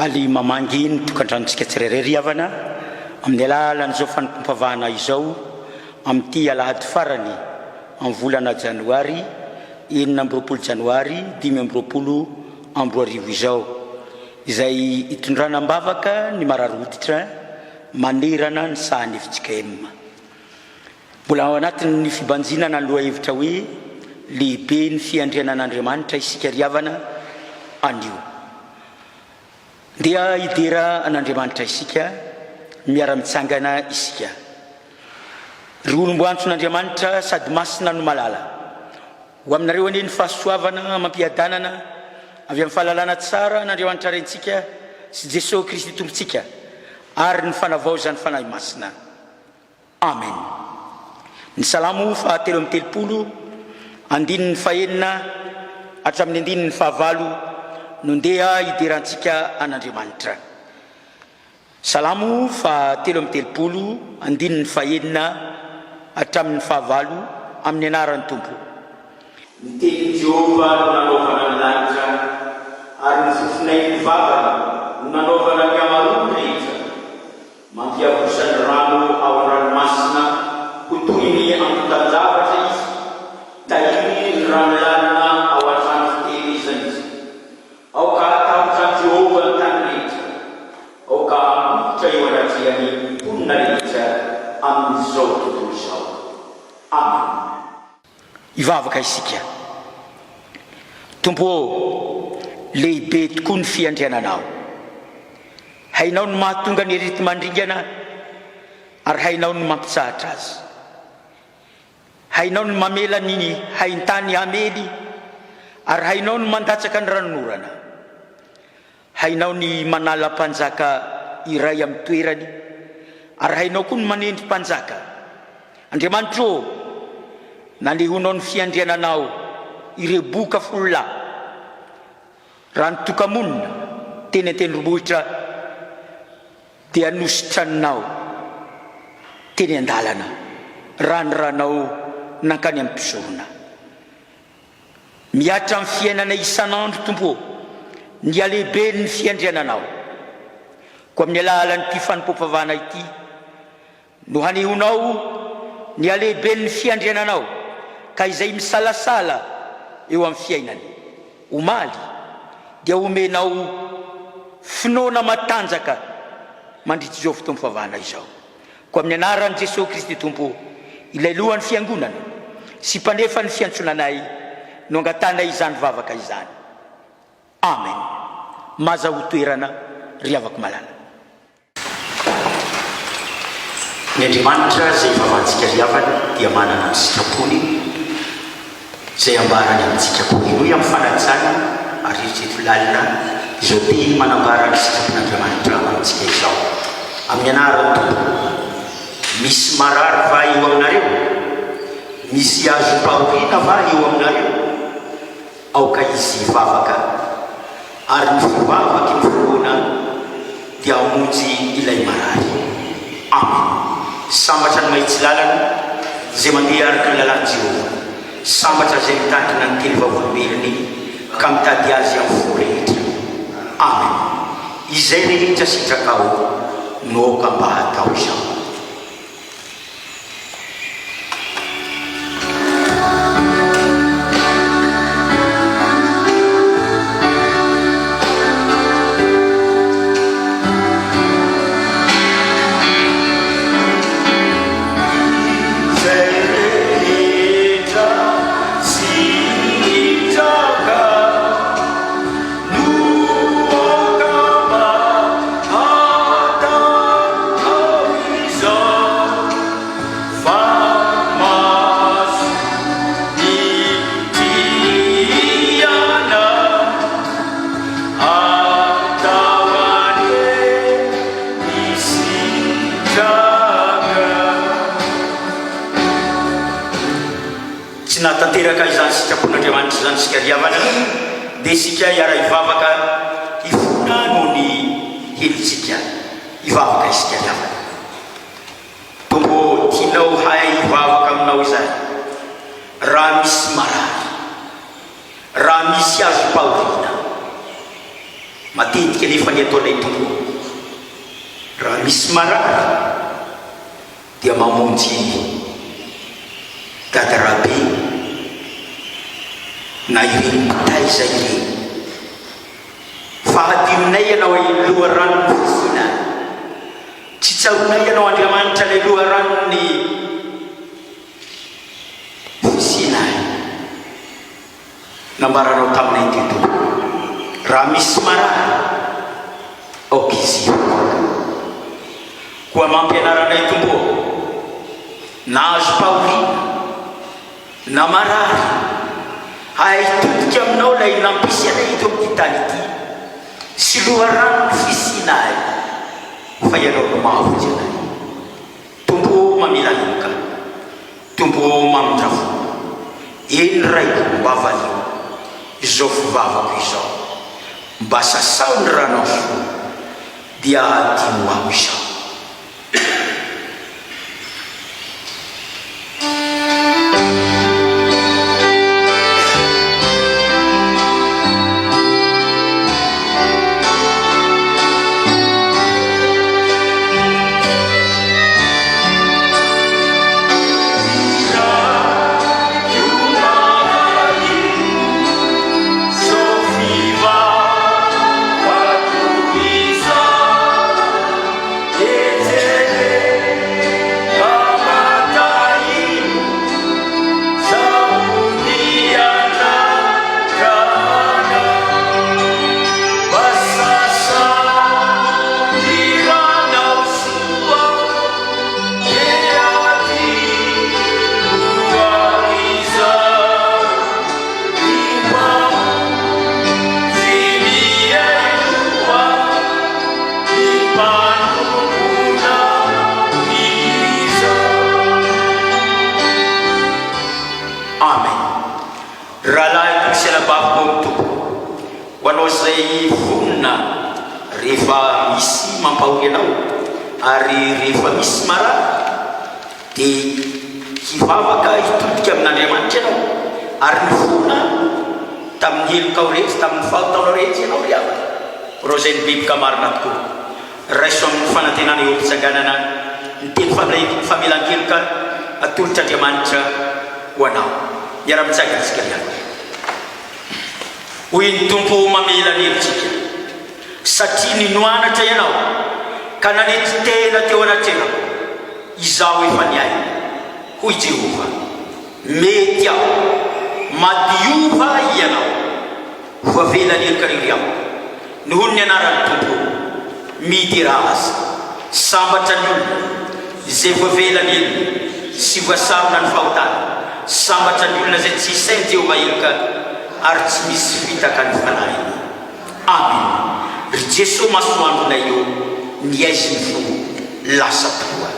Faly mamangy ny tokantranontsika tsirairay ry havana amin'ny alalan'izao fanompoam-pavahana izao amin'ity alahady farany amin'ny volana janoary 26 janoary 2025 izao izay itondrana am-bavaka ny marary hoditra manerana ny sahan'ny fjkm. Mbola ao anatin'ny fibanjinana ny lohahevitra hoe Lehibe ny fiandrianan'Andriamanitra isika ry havana anio. Ndeha hidera an'Andriamanitra isika, miara-mitsangana isika. Ry olom-boantson'Andriamanitra sady masina no malala, ho aminareo anie ny fahasoavana amam-piadanana avy amin'ny fahalalana tsara an'Andriamanitra Raintsika sy Jesoa Kristy Tompontsika ary ny fanavaozan'ny Fanahy Masina. Amen. Ny Salamo faha 33, andininy fahenina hatramin'ny andininy fahavalo no ndeha hiderantsika an'Andriamanitra. Salamo faha 33, andininy fahenina hatramin'ny fahavalo, amin'ny anaran'ny Tompo. Ny tenin'i Jehovah no nanaovana ny lanitra, ary ny fofonain'ny vavany no nanaovana ny hamaroany rehetra. Mampiavosa ny rano ao an-dranomasina ho toy ny antontan-javatra izy, Tahiny ny rano lalina ao an-trano fitehirizana izy. Aoka hatahotra an'i Jehovah ny tany rehetra, aoka hangovitra eo anatrehany ny mponina rehetra amin'izao tontolo izao. Amena. Hivavaka isika. Tompo ô, lehibe tokoa ny fiandriananao. Hainao ny mahatonga ny areti-mandringana ary hainao ny mampitsahatra azy. Hainao ny mamela ny haintany hamely ary hainao ny mandatsaka ny ranonorana. Hainao ny manala mpanjaka iray amin'ny toerany, ary hainao koa ny manendry mpanjaka. Andriamanitro ô, nanehonao ny fiandriananao ireo boka fololahy, raha nitoka-monina teny an-tendrombohitra, dia nositraninao teny an-dalana, raha ny ranao nankany amin'ny mpisorona. Mihatra amin'ny fiainanay isan'andro, Tompo ô, ny halehiben'ny fiandriananao. Koa amin'ny alalan'ity fanompoam-pivavahana ity no hanehoanao ny halehiben'ny fiandriananao ka izay misalasala eo amin'ny fiainany omaly dia omenao finoana matanjaka mandritra izao fotoam-pivavahana izao. Koa amin'ny anaran'i Jesoa Kristy Tompo, ilay Lohan'ny Fiangonana sy Mpanefa ny fiantsoana anay no angatahanay izany vavaka izany. Amen. Mazahoa toerana ry havako malala. Ny Andriamanitra izay ivavahantsika ry havana dia manana ny sitrapony izay ambarany amintsika koa. Henoy amin'ny fanajana ary eritrereto lalina izao teny manambara ny sitrapon'Andriamanitra amintsika izao. Amin'ny anaran'ny Tompo. Misy marary va eo aminareo? Misy azom-pahoriana va eo aminareo? Aoka izy hivavaka, ary ny fivavaky ny finoana dia hamonjy ilay marary. Amen. Sambatra ny mahitsy lalana, izay mandeha araka ny lalàn'i Jehovah. Sambatra izay mitandrina ny teny vavolombelony ka mitady azy amin'ny fo rehetra. Amen. Izay rehetra sitrakao no aoka mba hatao izao. Tsy nahatanteraka izany sitrapon'Andriamanitra izany isika ry havana, dia isika hiara-hivavaka hifona noho ny helotsika. Hivavaka isika ry havana. Tompo ô, tianao hahay hivavaka aminao izahay raha misy marary, raha misy azom-pahoriana. Matetika anefa ny ataonay Tompo ô, raha misy marary dia mamonjy Dada Rabe na ireny mpitaiza ireny. Fa hadinonay Ianao ilay loharanon'ny fisiana. Tsy tsaroanay Ianao Andriamanitra ilay loharanon'ny fisiana. Nambaranao taminay ity Tompo. Raha misy marary, aoka izy hivavaka. Koa mampianara anay Tompo ô, na azom-pahoriana, na marary, hahay hitodika Aminao ilay nampisy anay eto amin'ity tany ity, sy loharanon'ny fisianay, fa Ianao no mahavonjy anay. Tompo ô mamela heloka. Tompo ô mamindra fo. Eny Raiko mba valio izao fivavako izao. Mba sasao ny ranao soa dia adino aho izao. Amen. Rahalahiko sy anabaviko ao amin'ny Tompo, ho anao izay vonona rehefa misy mampahory anao ary rehefa misy marary dia hivavaka hitodika amin'Andriamanitra ianao ary nifona tamin'ny helokao rehetra, tamin'ny fahotanao rehetra ianao ry havana. Ho anao izay nibevoka marina tokoa, raiso amin'ny fanantenana eo am-pitsanganana ny teny famelan-keloka atolotr'Andriamanitra ho anao. Miara-mitsangana isika ry havana. Hoy ny Tompo mamela ny helotsika, satria ninoanatra ianao ka nanetry tena teo anatrehako, Izaho efa niaina, hoy Jehovah. Mety aho, madiova ianao. Voavela ny helokareo ry aho, noho ny anaran'ny Tompo. Miderà Azy. Sambatra ny olona izay voavela ny helony sy voasarona ny fahotany. Sambatra ny olona izay tsy isain'i Jehovah heloka ary tsy misy fitaka ny fanahiny. Amena. Ry Jeso masoandronay ô, ny aizin'ny fo lasa tokoa.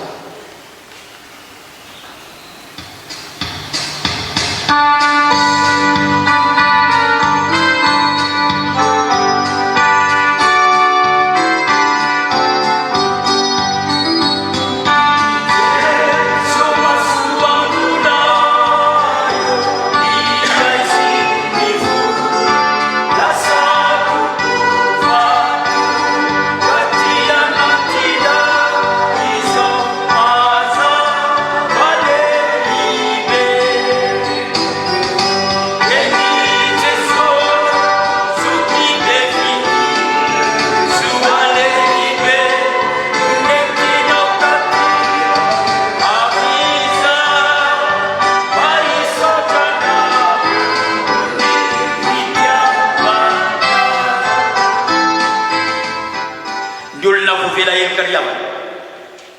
Ny olona voavela heloka ry havana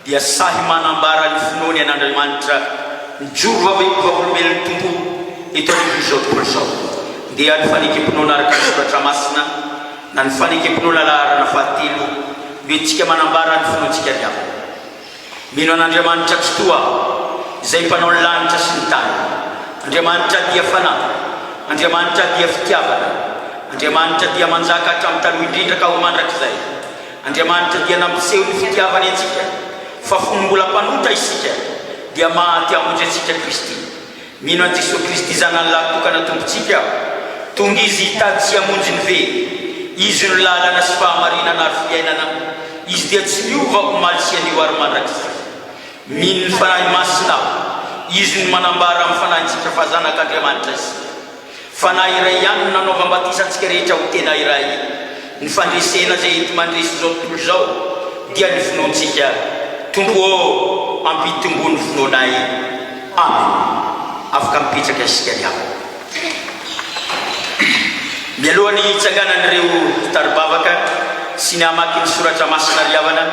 dia sahy manambara ny finoany an'Andriamanitra mijoro vavolombelon'ny Tompo eto anivon'izao tontolo izao. Ndeha ny fanekem-pinoana araka ny Soratra Masina na ny fanekem-pinoana laharana fahatelo no entintsika manambara ny finoantsika ry havana. Mino an'Andriamanitra Tsitoha aho, izay Mpanao ny lanitra sy ny tany. Andriamanitra dia Fanahy. Andriamanitra dia Fitiavana. Andriamanitra dia manjaka hatramin'ny taloha indrindra ka ho mandrakizay. Andriamanitra dia nampiseho ny fitiavany antsika, fa fony mbola mpanota isika, dia maty hamonjy antsika Kristy. Mino an'i Jesoa Kristy Zanany Lahy Tokana Tompontsika aho. Tonga Izy hitady sy hamonjy ny very. Izy no lalana sy fahamarinana ary fiainana. Izy dia tsy miova omaly sy anio ary mandrakizay. Mino ny Fanahy Masina aho. Izy no manambara amin'ny fanahintsika fa zanak'Andriamanitra isika. Fanahy iray ihany no nanaovam-batisa antsika rehetra ho tena iray. Ny fandresena izay enti-mandresy izao tontolo izao dia ny finoantsika. Tompo ô, ampitomboy ny finoanay. Amen. Afaka mipetraka isika ry havana. Mialoha ny hitsanganan'ireo mpitari-bavaka sy ny hamaky ny soratra masina ry havana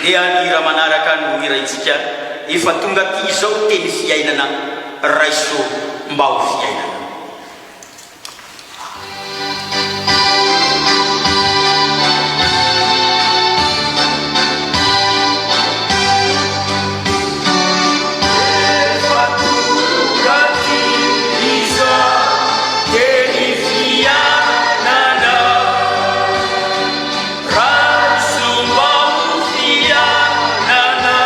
dia ny hira manaraka no hiraintsika, Efa tonga aty izao teny fiainana, raiso mba ho fiainana. Efa tonga aty izao teny fiainana, raiso mba ho fiainana,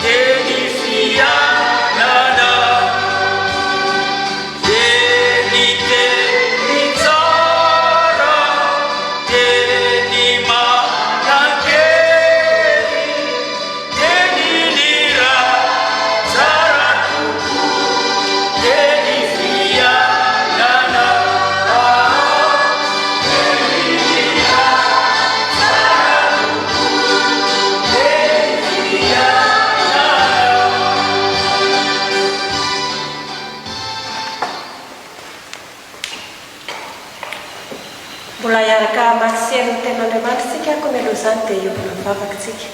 teny fiainana. Teny teny tsara, teny manan-kery, teny lira tsara tokoa, teny fiainana, teny lira tsara tokoa, teny fiainana. Mbola hiaraka hamaky sy hihaino ny Tenin'Andriamanitra isika koa mialoha izany dia hiombona mivavaka isika.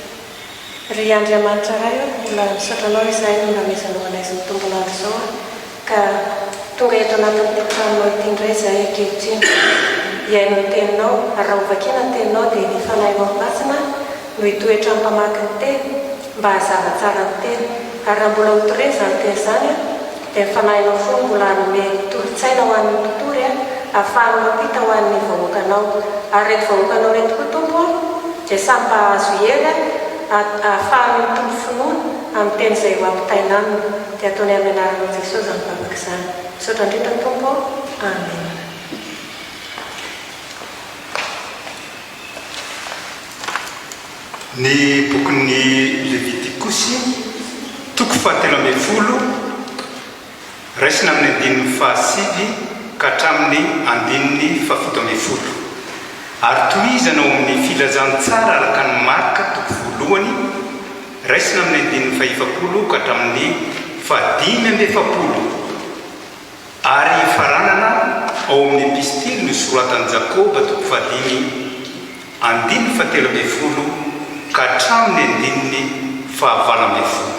Ry Andriamanitra Ray ô, mbola misaotra Anao izahay noho ny nanomezanao anay izao tombon'andro izao ka tonga eto anatin'ity tranonao ity indray izahay ankehitriny hihaino ny Teninao ary raha hovakiana ny Teninao dia ny Fanahinao Masina no hitoetra amin'ny mpamaky ny Teny mba hazava tsara ny Teny. Ary raha mbola hotorena izany Teny izany, dia ny Fanahinao foana mbola hanome tolo-tsaina ho an'ny mpitory, hahafahany mampita ho an'ny vahoakanao. Ary ireto vahoakanao ireto koa, Tompo ô, dia samy mba hahazo hery hahafahany mitombo finoana amin'ny Teny izay ho ampitaina aminy. Dia ataonay amin'ny Anaranao Jesosy izany vavaka izany. Misaotra indrindra, Tompo ô. Amena. Ny bokin'ny Levitikosy, toko fahatelo ambin'ny folo, raisina amin'ny andininy fahasivy ka hatramin'ny andininy fahafito ambin'ny folo. Ary tohizana ao amin'ny Filazantsara araka an'i Marka, toko voalohany, raisina amin'ny andininy fahefapolo ka hatramin'ny fahadimy amby efapolo. Ary faranana ao amin'ny epistily nosoratan'i Jakoba toko fahadimy, andininy fahatelo ambin'ny folo ka hatramin'ny andininy fahavalo ambin'ny folo.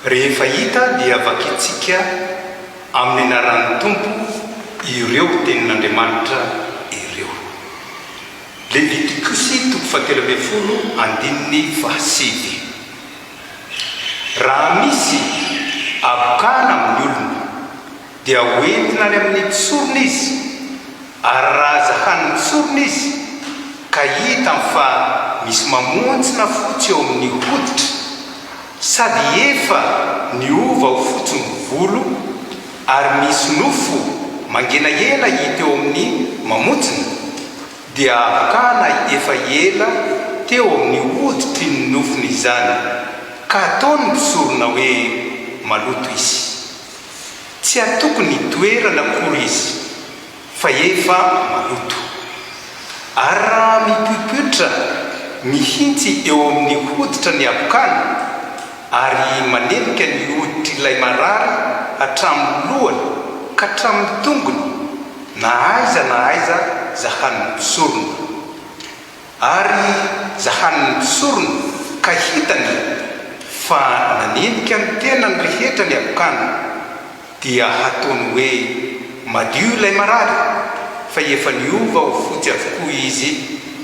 Rehefa hita dia vakintsika amin'ny anaran'ny Tompo ireo tenin'Andriamanitra ireo. Levitikosy toko fahatelo ambin'ny folo, andininy fahasivy. Raha misy habokana amin'ny olona, dia hoentina any amin'ny mpisorona izy, ary raha zahan'ny mpisorona izy, ka hitany fa misy mamontsina fotsy eo amin'ny hoditra, sady efa niova ho fotsy ny volo, ary misy nofo mangenahena hita eo amin'ny mamontsina, dia habokana efa ela teo amin'ny hoditry ny nofony izany, ka ataon'ny mpisorona hoe maloto izy. Tsy hatokony hitoerana akory izy, fa efa maloto. Ary raha mipoipoitra mihitsy eo amin'ny hoditra ny habokana, ary manenika ny hoditr'ilay marary hatramin'ny lohany ka hatramin'ny tongony, na aiza na aiza zahan'ny mpisorona. Ary zahan'ny mpisorona ka hitany fa nanenika ny tenany rehetra ny habokana, dia hataony hoe madio ilay marary, fa efa niova ho fotsy avokoa izy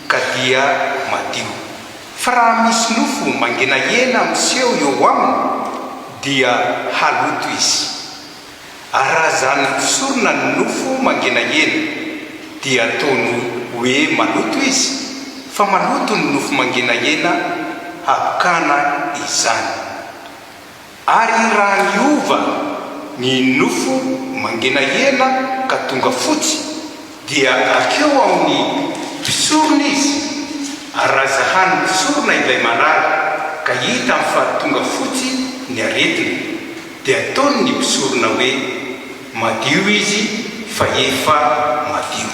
ka dia madio. Fa raha misy nofo mangenahena miseho eo aminy, dia haloto izy. Ary raha zahan'ny mpisorona ny nofo mangenahena, dia ataony hoe maloto izy, fa maloto ny nofo mangenahena habokana izany. Ary raha niova ny nofo mangenahena ka tonga fotsy, Dia akeo amin'ny mpisorona izy, ary raha zahan'ny mpisorona ilay marary ka hitany fa tonga fotsy ny aretina, dia ataony ny mpisorona hoe madio izy fa efa madio.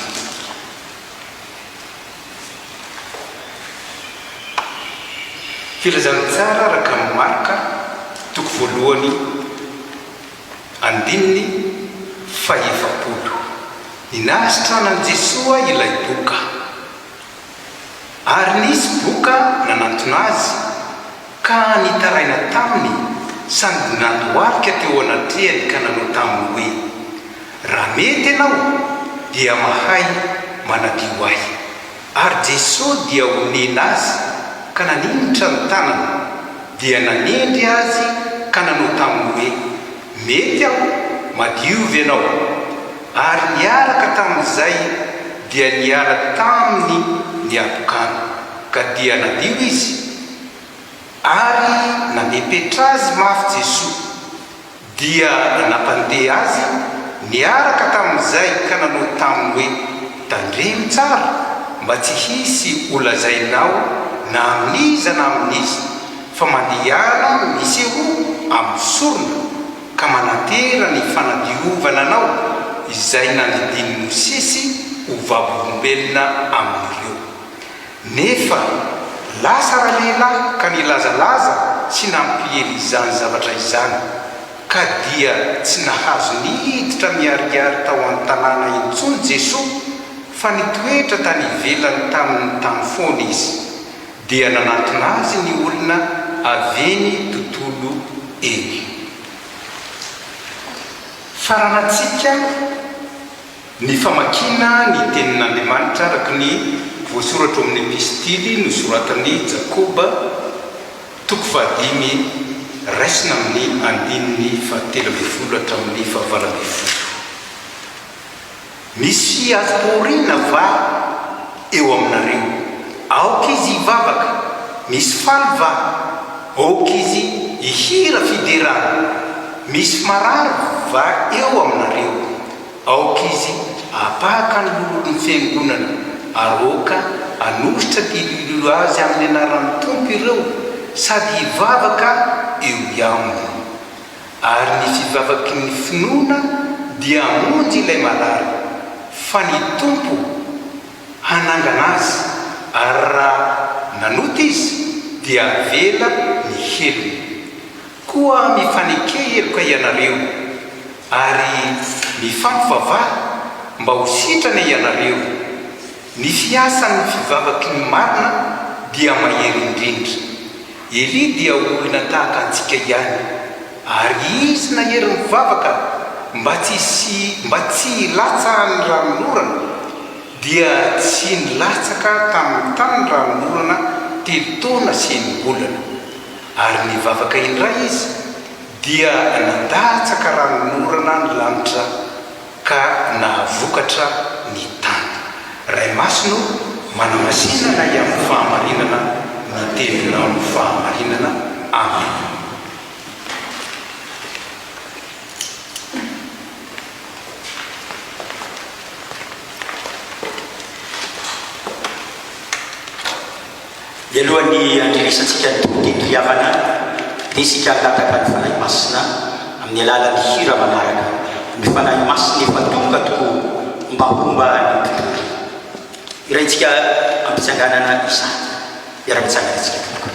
Filazantsara araka an'i Marka, toko voalohany, andininy fahefapolo. Ny nahasitranan'i Jesoa ilay boka. Ary nisy boka nanantona Azy ka nitaraina taminy sady nandohalika teo anatrehany ka nanao taminy hoe, Raha mety Ianao, dia mahay manadio ahy. Ary Jesoa dia onena azy ka naninitra ny tanany, dia nanendry azy ka nanao taminy hoe, Mety aho, madiova ianao. Ary niaraka tamin'izay dia niala taminy ny habokana, ka dia nadio izy. Ary namepetra azy mafy Jesoa. Dia nampandeha azy niaraka tamin'izay ka nanao taminy hoe, Tandremo tsara mba tsy hisy holazainao na amin'iza na amin'iza, fa mandehana misehoa amin'ny sorona, ka manantera ny fanadiovana anao izay nandidian'i Mosesy ho vavolombelona amin'ireo. Nefa lasa ralehilahy ka nilazalaza sy nampiely izany zavatra izany, ka dia tsy nahazo niditra miharihary tao an-tanàna intsony Jesoa, fa nitoetra tany ivelany tamin'ny tany foana Izy. Dia nanantona Azy ny olona avy eny tontolo eny. Faranantsika. Ny famakiana ny Tenin'Andriamanitra araka ny voasoratra ao amin'ny Epistily nosoratan'i Jakoba, toko fahadimy, raisina amin'ny andininy fahatelo ambin'ny folo hatramin'ny fahavalo ambin'ny folo. Misy azom-pahoriana va eo aminareo? Aoka izy hivavaka. Misy faly va? Aoka izy hihira fiderana. Misy marary va eo aminareo? Aoka izy hapaka ny lololon'ny fiangonana, ary aoka hanositra dilololo azy amin'ny anaran'ny Tompo ireo, sady hivavaka eo iaminy. Ary ny fivavaky ny finoana dia hamonjy ilay marary, fa ny Tompo hanangana azy, ary raha nanota izy, dia havela ny helony. Koa mifaneke heloka ianareo, ary mifampivavaha mba ho sitrana ianareo. Ny fiasan'ny fivavaky ny marina dia mahery indrindra. Elia dia olona tahaka antsika ihany, ary izy nahery nivavaka mba tsy hisy mba tsy hilatsahan'ny ranonorana, dia tsy nilatsaka tamin'ny tany ny ranonorana telo taona sy enim-bolana. Ary nivavaka indray izy, dia nandatsaka ranonorana ny lanitra ka nahavokatra ny tany. Ray Masina ô, manamasina anay amin'ny fahamarinana ny teninao no fahamarinana. Amena. Mialohan'ny handrenesantsika ny Tompo teny ry havana dia isika hangataka ny Fanahy Masina amin'ny alalan'ny hira manaraka, Ny Fanahy Masina efa tonga tokoa mba homba ny mpitory. Hiraintsika am-pitsanganana izany. Miara-mitsangana isika tompoko.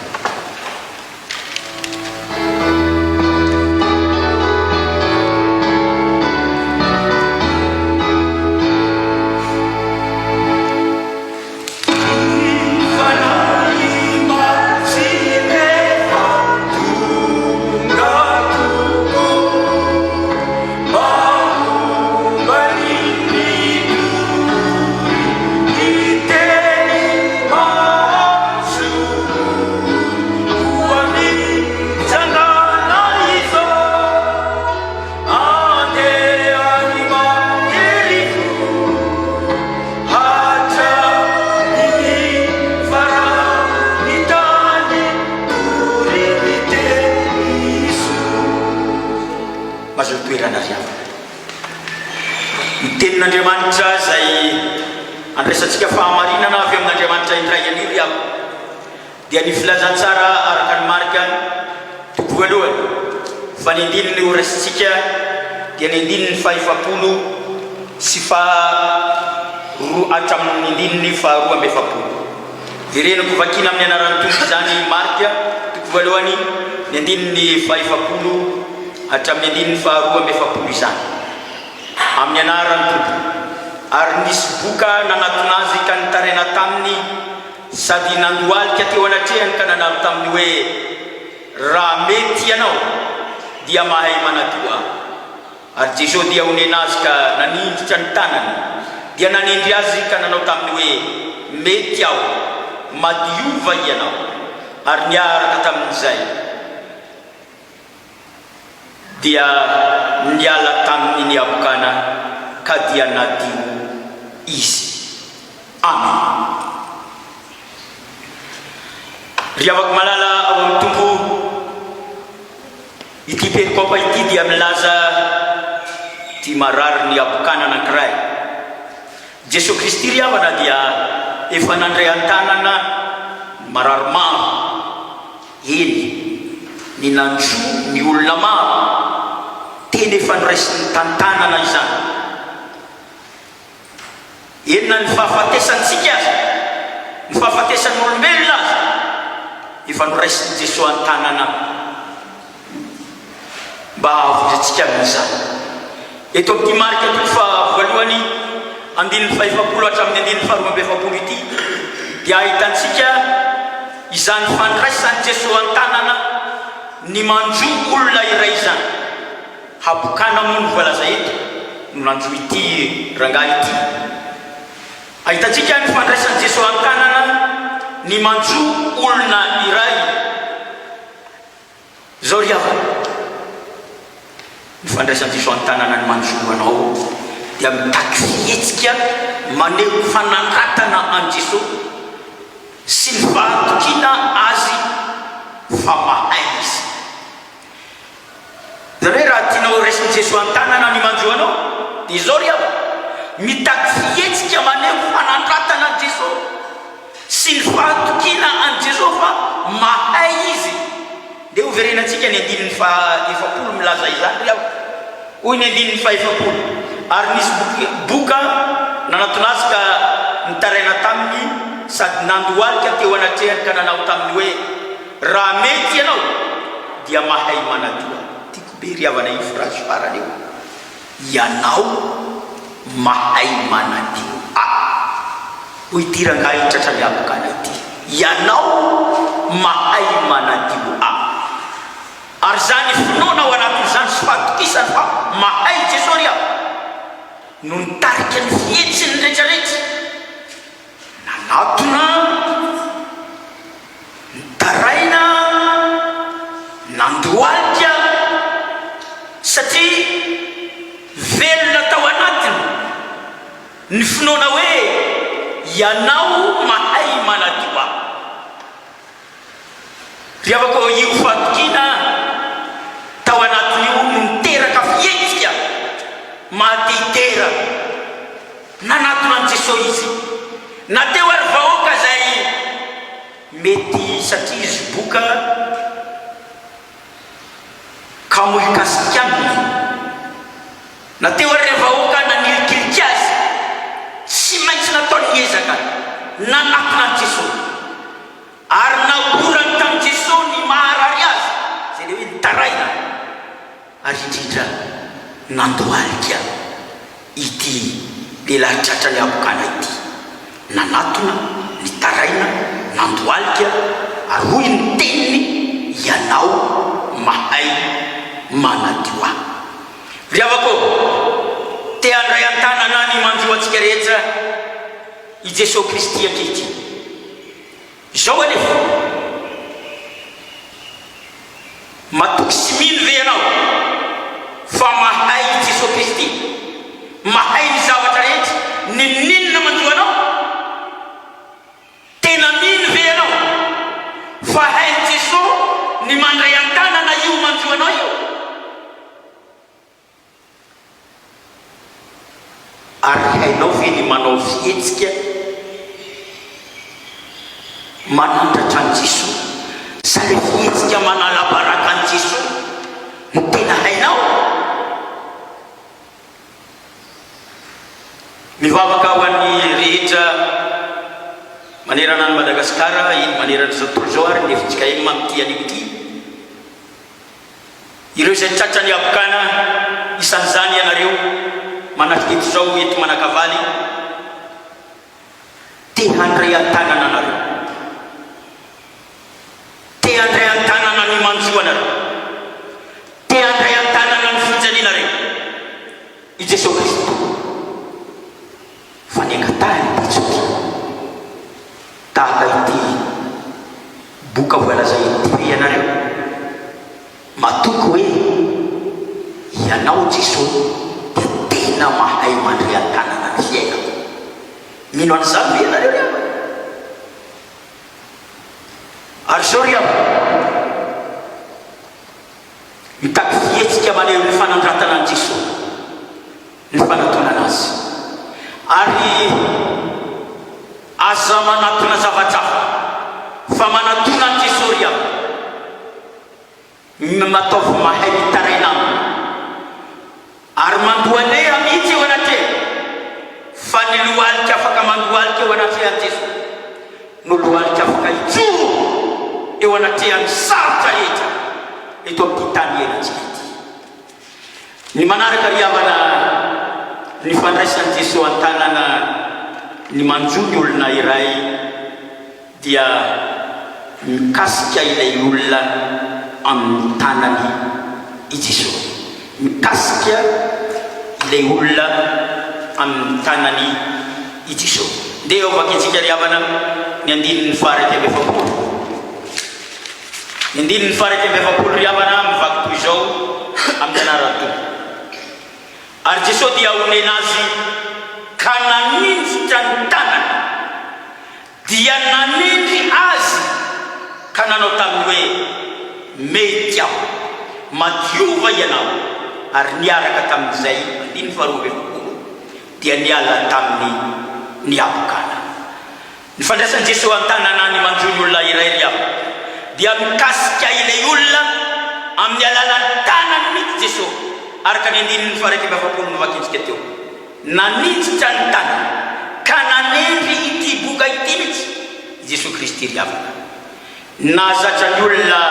Mazotoa toerana ry havana. Ny Tenin'Andriamanitra izay andraisantsika fahamarinana avy amin'Andriamanitra indray anio ry havana dia ny Filazantsara araka an'i Marka toko voalohany fa ny andininy ho raisintsika dia ny andininy fahefapolo sy faha roa hatramin'ny andininy faharoa amby efapolo. Vereniko vakina amin'ny anaran'ny Tompo izany Marka toko voalohany ny andininy fahefapolo hatramin'ny andininy faharoa amby efapolo izany. Amin'ny anaran'ny Tompo. Ary nisy boka nanatona azy ka nitaraina taminy sady nandohalika teo anatrehany ka nanalo taminy hoe, Raha mety ianao, dia mahay manadio ahy. Ary Jeso dia onena azy ka nanindritra ny tanany, dia nanendry azy ka nanao taminy hoe, Mety aho, madiova ianao. Ary niaraka tamin'izay. Dia niala taminy ny habokana ka dia nadio izy. Amen. Ry havako malala ao amin'ny Tompo, ity perikopa ity dia milaza ity marary ny habokana anankiray. Jesoa Kristy ry havana dia efa nandray an-tanana ny marary maro. Eny, ny nanjo ny olona maro, teny efa noraisin'ny tantanana izany. Eny na ny fahafatesantsika aza, ny fahafatesan'olombelona aza, efa noraisin'i Jesoa an-tanana mba hahavonjy antsika amin'izany. Eto amin'ity marika toko faha voalohany andininy fahefapolo hatramin'ny andininy faharoa amby efapolo ity dia ahitantsika izany fandraisan'i Jesoa an-tanana ny manjo olona iray izany. Habokana moa no voalaza eto no nanjo ity rangahy ity. Ahitantsika ny fandraisan'i Jesoa an-tanana ny manjo olona iray. Izao ry havana, ny fandraisan-diso an-tanana ny manjo anao dia mitaky fihetsika maneho fanandratana an'i Jesoa sy ny fahatokiana Azy fa mahay Izy. Izany hoe raha tianao horaisin'i Jesoa an-tanana ny manjo anao dia izao ry havana, mitaky fihetsika maneho fanandratana an'i Jesoa sy ny fahatokiana an'i Jesoa fa mahay Izy. Ndeha hoverenantsika ny andininy faha 40 milaza izany ry havana. Hoy ny andininy faha 40, Ary nisy boky, boka nanatona azy ka nitaraina taminy sady nandohalika teo anatrehany ka nanao taminy hoe, Raha mety ianao dia mahay manadio ahy. Tiako be ry havana io phrase farany io. Ianao mahay manadio ahy. Hoy ity rangahy tratran'ny habokana ity. Ianao mahay manadio ahy. Ary izany finoana ao anatin'izany sy fahatokisana fa mahay Jesoa ry havana no nitarika ny fihetsiny rehetrarehetra. Nanatona, nitaraina, nandohalika satria velona tao anatiny ny finoana hoe Ianao mahay manadio ahy. Ry havako, io fahatokiana tao anatiny io no niteraka fihetsika maha-te-hidera. Nanatona an'i Jesoa izy. Na teo ary vahoaka izay mety satria izy boka kamo hikasika aminy, na teo ary ireo vahoaka nanilikilika azy, tsy maintsy nataony ny ezaka nanatona an'i Jesoa. Ary naorany tamin'i Jesoa ny maharary azy, izay ilay hoe nitaraina. Ary indrindra nandohalika ity lehilahy tratran'ny habokana ity. Nanatona, nitaraina, nandohalika, ary hoy ny teniny, Ianao mahay manadio ahy. Ry havako ô, te handray an-tanana ny manjo antsika rehetra i Jesoa Kristy ankehitriny. Izao anefa, matoky sy mino ve ianao fa mahay i Jesoa Kristy, mahay ny zavatra rehetra, n'inon'inona manjo anao? Tena mino ve ianao fa hain'i Jesoa ny mandray an-tanana io manjo anao io? Ary hainao ve ny manao fihetsika manandratra an'i Jesoa? Sa ilay fihetsika manala baraka an'i Jesoa no tena hainao? Mivavaka ho an'ny rehetra manerana an'i Madagasikara, eny manerana izao tontolo izao ary ny fjkm amin'ity anio ity. Ireo izay tratran'ny habokana, isan'izany ianareo manatrika eto izao eto Manakavaly, te handray an-tanana anareo. Te handray an-tanana ny manjo anareo. Te handray an-tanana ny fijalianareo i Jesoa Kristy Tompo. Fa ny angatahiny dia tsotra. Tahaka ity boka voalaza ity ve ianareo? Matoky hoe Ianao Jesoa dia tena mahay mandray an-tanana ny fiainako. Mino an'izany ve ianareo ry havana? Ary izao ry havana, mitaky fihetsika maneho ny fanandratana an'i Jesoa ny fanatonana Azy. Ary aza manatona zava-jafa fa manatona an'i Jesoa ry havana. Ataovy mahay mitaraina aminy. Ary mandohaleha mihitsy eo anatrehany, fa ny lohalika afaka mandohalika eo anatrehan'i Jesoa no lohalika afaka hijoro eo anatrehan'ny sarotra rehetra eto amin'ity tany iainantsika ity. Ny manaraka ry havana ny fandraisan'i Jesoa an-tanana ny manjo ny olona iray dia mikasika ilay olona amin'ny tanany i Jesoa. Mikasika ilay olona amin'ny tanany i Jesoa. Ndeha ho vakintsika ry havana ny andininy faha-41. Ny andininy faha-41 ry havana mivaky toy izao amin'ny anaran'ny Tompo. Ary Jesoa dia onena azy ka naninjitra ny tanany. Dia nanendry azy ka nanao taminy hoe, Mety aho, madiova ianao. Ary niaraka tamin'izay, andininy faharoa ambin'ny folo, dia niala taminy ny habokana. Ny fandraisan'i Jesoa an-tanana ny manjo ny olona iray ry havana, dia mikasika ilay olona amin'ny alalan'ny tanany mihitsy Jesoa, araka ny andininy faha-41 novakintsika teo. Naninjitra ny tanany ka nanendry ity boka ity mihitsy i Jesoa Kristy ry havana. Nahazatra ny olona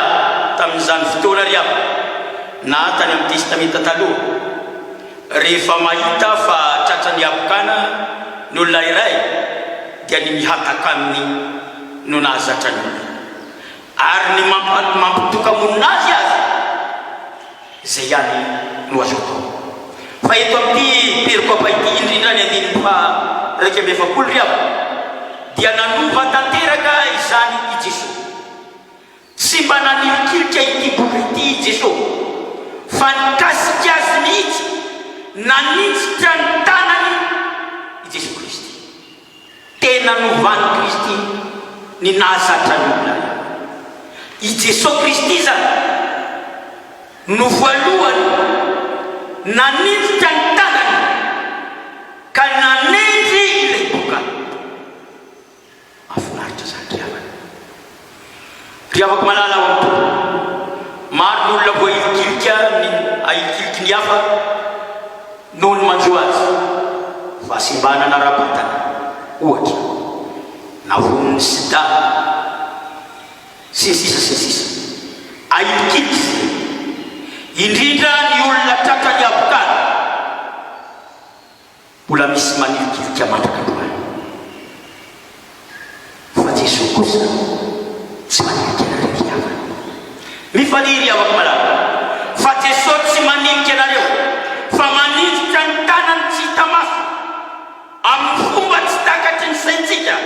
tamin'izany fotoana ry havana, na tany amin'ny Testamenta Taloha, rehefa mahita fa tratran'ny habokana ny olona iray dia ny mihataka aminy no nahazatra ny olona. Ary ny mampitoka-monina azy aza Izay ihany no azo atao. Fa eto amin'ity perikopa ity, indrindra ny andininy faha 41 ry havana, dia nanova tanteraka izany i Jesoa. Tsy mba nanilikilika ity boky ity i Jesoa, fa nikasika azy mihitsy, naninjitra ny tanany i Jesoa Kristy. Tena novan'i Kristy ny nahazatra ny olona. I Jesoa Kristy izany no voalohany naninjitra ny tanany ka nanendry ilay boka. Mahafinaritra izany ry havana. Ry havako malala ao amin'ny Tompo, maro ny olona voahilikilika ny ahilikiliky ny hafa noho ny manjo azy. Fahasembanana ara-batana, ohatra, na voan'ny sida, sy ny sisa sy ny sisa. Ahilikiliky izy ireny. Indrindra ny olona tratran'ny habokana. Mbola misy manilikilika mandraka androany. Fa Jesoa kosa tsy manilika anareo ry havana. Mifalia ry havako malala, fa Jesoa tsy manilika anareo, fa maninjitra ny tanany tsy hita maso, amin'ny fomba tsy takatry ny saintsika.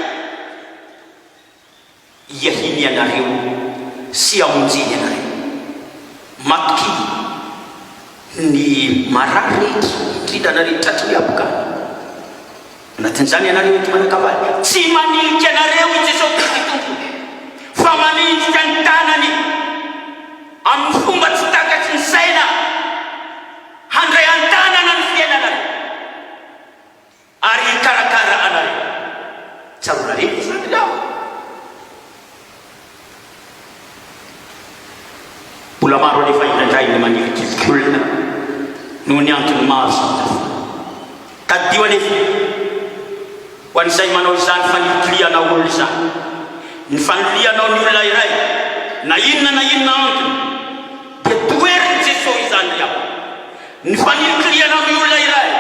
Hiahiany anareo sy hamonjeny anareo. Matokia ny marary rehetra, indrindra anareo tratry ny habokana. Anatin'izany ianareo eto Manakavaly. Tsy manilika anareo i Jesoa Kristy Tompo, fa manindrika ny tanany amin'ny fomba tsy takatry ny saina handray an-tanana ny fiainanareo. manilikiliky olona noho ny antony maro samihafa. Tadidio anefa, ho an'izay manao izany fanilikilihanao olona izany, ny fanilihanao ny olona iray, na inona na inona antony, dia toherin'i Jesoa izany ry havana. Ny fanilikilihanao ny olona iray,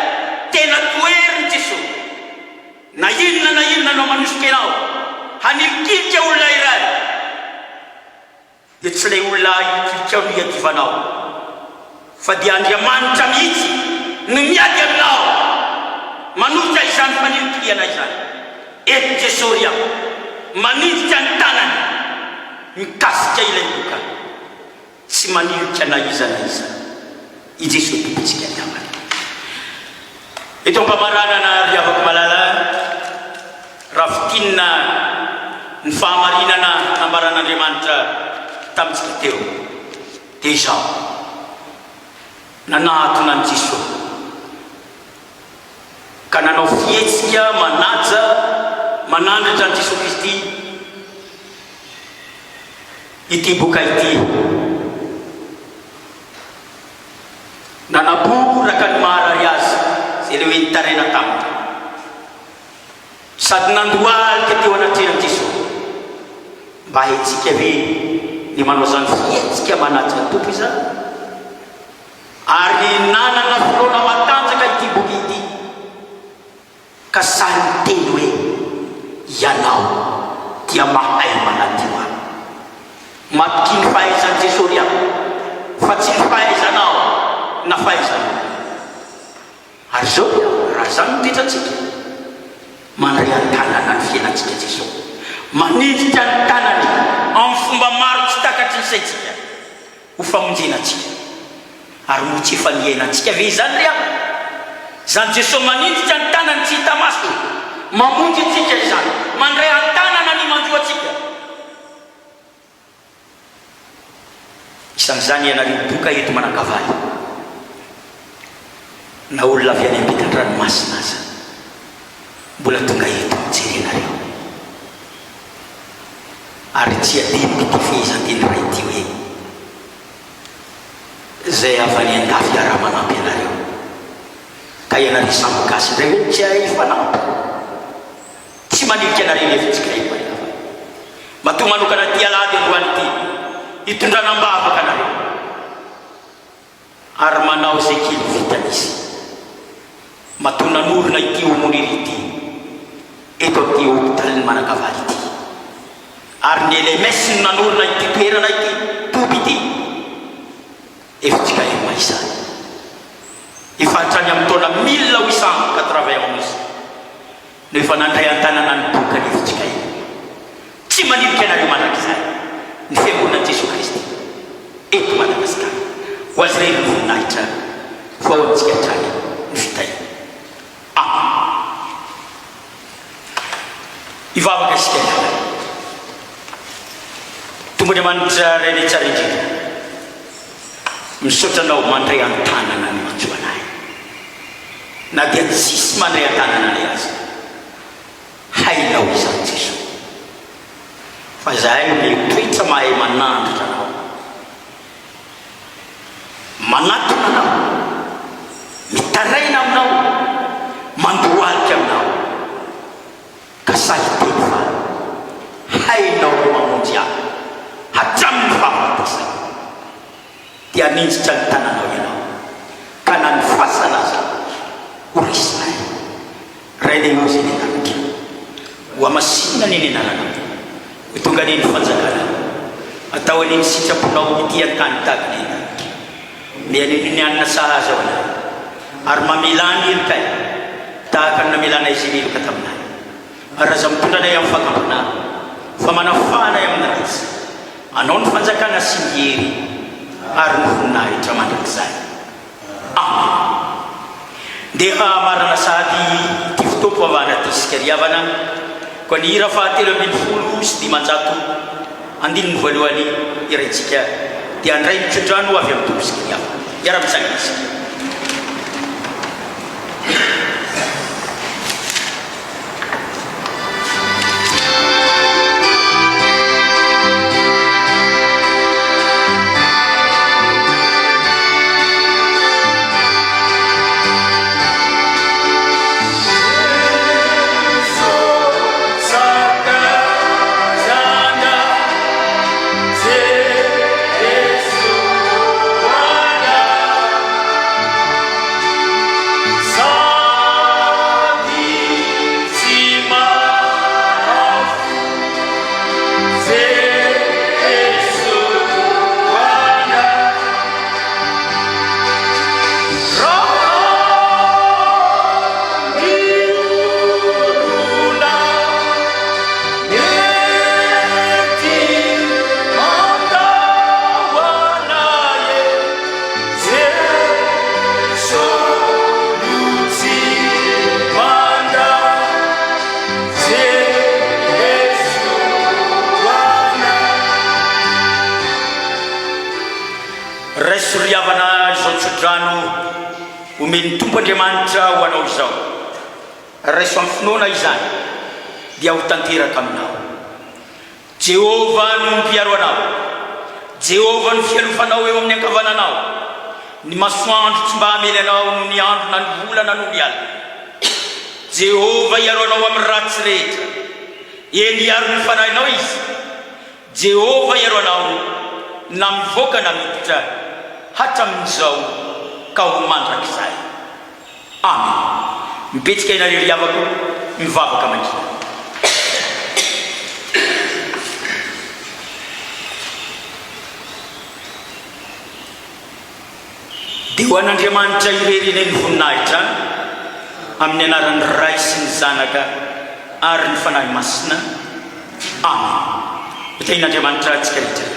tena toherin'i Jesoa. Na inona na inona no manosika anao hanilikilika olona iray, dia tsy ilay olona ahilikilikao no iadivanao, fa dia Andriamanitra mihitsy no miady aminao manohitra izany fanilikilihana izany. Eto Jesoa ry aho, manindrika ny tanany mikasika ilay boka. Tsy manilika na iza na iza i Jesoa Tompontsika ry havana. Eto am-pamaranana ry havako malala, raha fintinina ny fahamarinana nambaran'Andriamanitra tamintsika teo dia izao, nanatona an'i Jesoa ka nanao fihetsika manaja manandratra an'i Jesoa Kristy, Ity boka ity. Nanaboraka ny maharary azy izay ilay hoe nitaraina taminy. Sady nandohalika teo anatrehan'i Jesoa. Mba haintsika ve ny manao izany fihetsika manaja ny Tompo izany? Ary nanana finoana matanjaka ity boky ity. Ka sahy miteny hoe, Ianao dia mahay manadio ahy. Matokia ny fahaizan'i Jesoa ry havana, fa tsy ny fahaizanao na fahaizanao. Ary izao ry havana, raha izany no toetrantsika, mandray an-tanana ny fiainantsika Jesoa. Manenjika ny tanany amin'ny fomba maro tsy takatry ny saintsika. Ho famonjena antsika. Ary moa tsy efa niainantsika ve izany ry havana? Izany Jesoa manindritra ny tanany tsy hita maso, mamonjy antsika izany, mandray an-tanana ny manjo antsika. Isan'izany ianareo boka eto Manakavaly, na olona avy any ampitan-dranomasina aza, mbola tonga eto mijery anareo. Ary tsy adinoko ity fehezanteny iray ity hoe, Izay avy any an-dafy hiara-manampy anareo. Ka ianareo samy gasy indray ve no tsy hahay hifanampy? Tsy manilika anareo ny hevitsika eto Marinavana. Matoa manokana ity alahady androany ity, hitondrana am-bavaka anareo. Ary manao izay kely vitany izy. Matoa nanorina ity Aumônerie ity eto amin'ity hopitalin'i Manakavaly ity. Ary ny LMS no nanorina ity toerana ity, toby ity. FJKM izany. Efa hatrany amin'ny taona 1891 no efa nandray an-tanana ny boka ny fjkm. Tsy manilika anareo mandrakizay ny Fiangonan'i Jesoa Kristy eto Madagasikara. Ho Azy irery ny voninahitra fa ho amintsika hatrany ny fitahiana. Amen. Hivavaka isika ry havana. Tompo Andriamanitra Rainay tsara indrindra, misaotra Anao mandray an-tanana ny manjo anay. Na dia tsisy mandray an-tanana anay aza. Hainao izany Jesoa. Fa izahay omeo toetra mahay manandratra Anao. Manatona Anao. Mitaraina Aminao. Mandohalika Aminao. Ka sahy hiteny fa hainao ny mamonjy ahy hatramin'ny fahafatesana. Dia haninjitra ny tananao Ianao, ka na ny fasana aza ho resinay. Ray lehibe izay any an-danitra, hohamasinina anie ny anaranao, ho tonga anie ny fanjakanao, atao anie ny sitraponao ety an-tany tahaka ny any an-danitra. Mihaino ny hanina sahaza ho anay, ary mamelà ny helokay, tahaka ny namelanay izay meloka taminay. Ary aza mitondra anay amin'ny fakam-panahy, fa manafaha anay amin'ny ratsy. Anao ny fanjakana sy ny hery ary ny voninahitra mandrakizay. Amen. Ndeha hamarana sahady ity fotoam-pivavahana ity isika ry havana, koa ny hira faha 513 andininy voalohany hiraintsika dia handray ny tsodrano avy amin'ny Tompo isika ry havana. Hiara-mitsangana isika. Raiso ry havana izao tsodrano omen'ny Tompo Andriamanitra ho anao izao. Raiso amin'ny finoana izany, dia ho tanteraka aminao. Jehovah no mpiaro anao. Jehovah no fialofanao eo amin'ny ankavananao. Ny masoandro tsy mba hamely anao noho ny andro na ny volana noho ny alina. Jehovah hiaro anao amin'ny ratsy rehetra. Eny, hiaro ny fanahinao Izy. Jehovah hiaro anao na mivoaka na miditra, hatramin'izao ka ho mandrakizay. Amen. Mibetsika ianareo ry havako mivavaka mangina. Dia ho an'Andriamanitra irery anie ny voninahitra amin'ny anaran'ny Ray sy ny Zanaka ary ny Fanahy Masina. Amen. Ho tahian'Andriamanitra antsika rehetra.